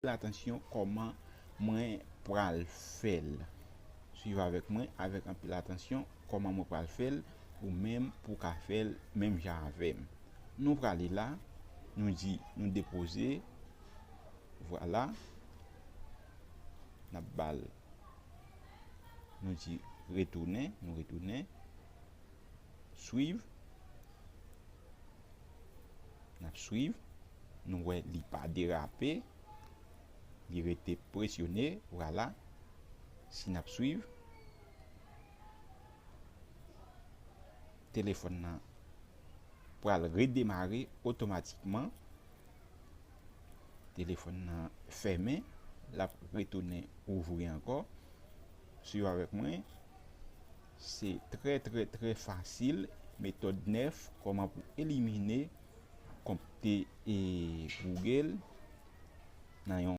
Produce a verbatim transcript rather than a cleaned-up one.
anpil atansyon kòman mwen pral fè l. Swiv avèk mwen avèk anpil atansyon kòman mwen pral fè l, ou menm pou w ka fè l menm jan avè m. Nou prale la, nou di, nou depoze, vwala, n ap ba l, nou di retounen, nou retounen, swiv, n ap swiv, nou wè li pa derape, li rete presyone, vwala, si n ap swiv, telefòn nan pral redemare otomatikman. Telefòn nan fèmen, l ap retounen ouvri ankò. Swiv avèk mwen. Se trè, trè, trè fasil. Metòd nèf, kòman pou elimine kont e Google nan yon